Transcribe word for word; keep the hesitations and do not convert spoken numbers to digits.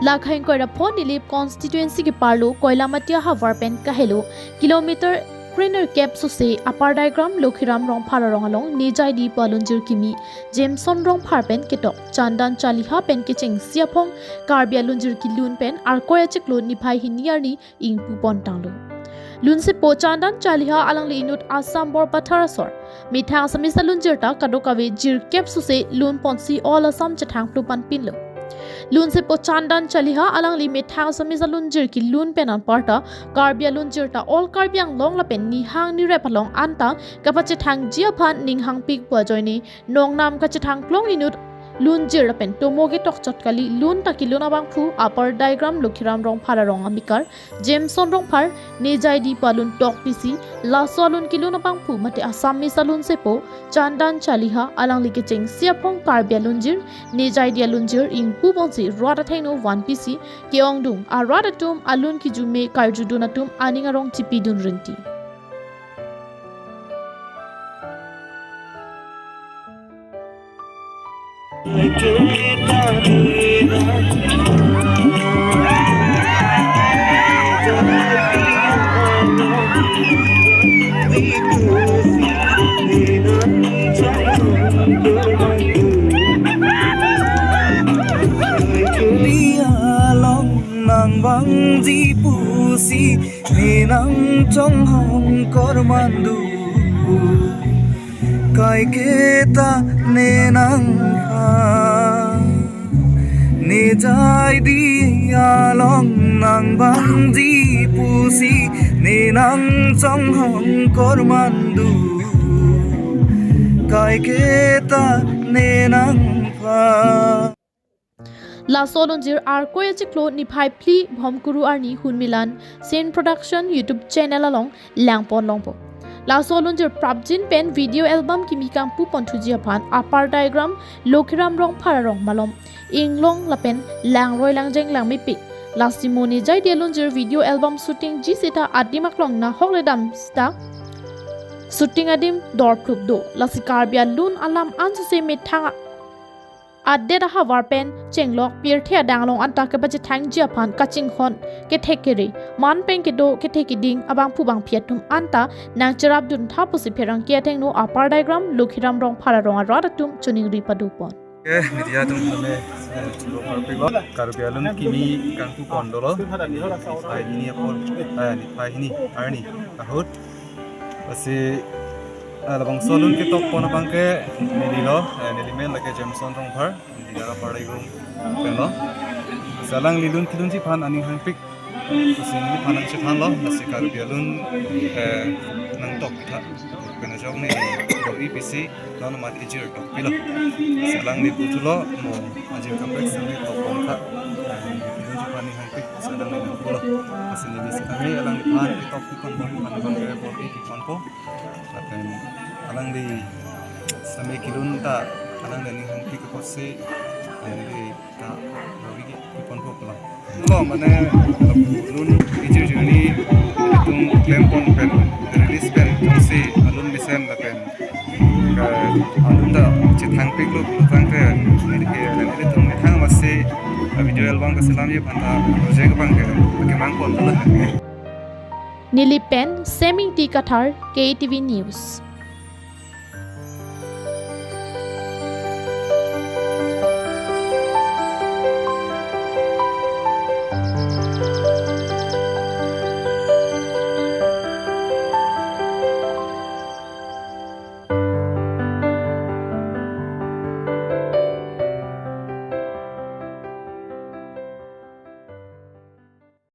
Dak hingkoi ra pho Nilip constituency keparlo Koilamati ahavar pen kahelo kilometer krenerkep sose Upper Daigram Lokhiram Rongphar arong along Nejai Dipo alunjir kimi Jameson Rongphar pen ketok Chandan Chaliha pen kechengsi aphong Karbi alunjir kelun pen Arkoi achiklo niphai hini arni ingpu pon tanglo. Lunsepo Chandan Chaliha alangli inut Assam Borpathar asor. Methang Assamese alunjir ta kadokave jirkep sose lun ponsi All Assam chethang plu panpinlo. Lunsepo Chandan Chaliha alangli methang Assamese alunjir kelun pen anparta Karbi alunjir ta All Karbi Anglong lapen nihang nirep along anta kapachethangji aphan ninghangpikpo ajoine nongnam kachethang klong inut lunjir lapen tomo ketok chot kali, lun ta kelun abangphu Upper Daigram Lokhiram Rongphar arong amekar Jameson Rongphar Nejai Dipo alun tok pisi, laso alun kelun abangphu mate Assamese alunsepo Chandan Chaliha alangli kechengsi aphong Karbi alunjir Nejai Di alunjir ingpu ponsi rat athengno van pisi ke-ongdung arat atum alun kijume karjudun atum aning arong chipidun rinti. Along nang bangji pusi ne nangchonghong kormandu. Kaiketa ne nangphan Nejai Di along nang bangji pusi ne nangchonghong kormandu. Kaiketa ne nangphan. Laso alunjir Arkoi achiklo niphai phli Bhomkuru arni Hunmilan Scene Production YouTube channel along langpon longpo. Laso alunjir prapjin pen video album kimi kangpu ponthuji aphan Upper Daigram Lokhiram Rongphar arong malom inglong lapen langroi langjeng langmepik. Lasi mo Nejai Di alunjir video album shooting ji seta adim aklong nahok ledam seta shooting adim dorphlup do. Lasi Karbi alun alam ansose methang adet ahavar pen chenglok pirthe adang along anta kapachethangji aphan kachinghon kethek kere, man pen kedo kethek keding abangphu bangphi atum anta nangcherapdun tha pusi pherangke athengno Upper Daigram Lokhiram Rongphar arong arat atum choningri padupon. Oke, media atum kami, eh, chulo parpik lo. Karbi alun kimi kangpu pon dolo. Niphai hini apor, eh, niphai hini arni ahut. Lasi, eh, labangso alun ketok pon abangke neli lo, eh, neli men lake Jameson Rongphar, neli dara Upper Daigram pen lo. Lasi alangli lun kelunji aphan aning hangpik pusi neliphan nangchethan lo, lasi Karbi alun, eh, nangtok tha. Pen ajok ne do-i pisi non mat ijir tok pilo. Lasi alangli putu lo mo ajir kaprek semi tok pon tha. Eh, neli kelunji aphan aning hangpik lasi alangli nangpulo. Lasi neli sitame alangliphan ketok pon pon pon pon pon pon. Lapen alangli sitame kelun ta alangli aning hangpik apotsi alangli ta rawi keponpo pulo. Lo mane lun ijir journey atum klem pon pen release pen atumsi alun mesen lapen, eh, alun ta chethangpiklo tangte neli ke nelitum methang masi, eh, video album kaselamji aphan ta project abangke kemang pon dolo. Nilip pen Semingti Kathar, K T V News.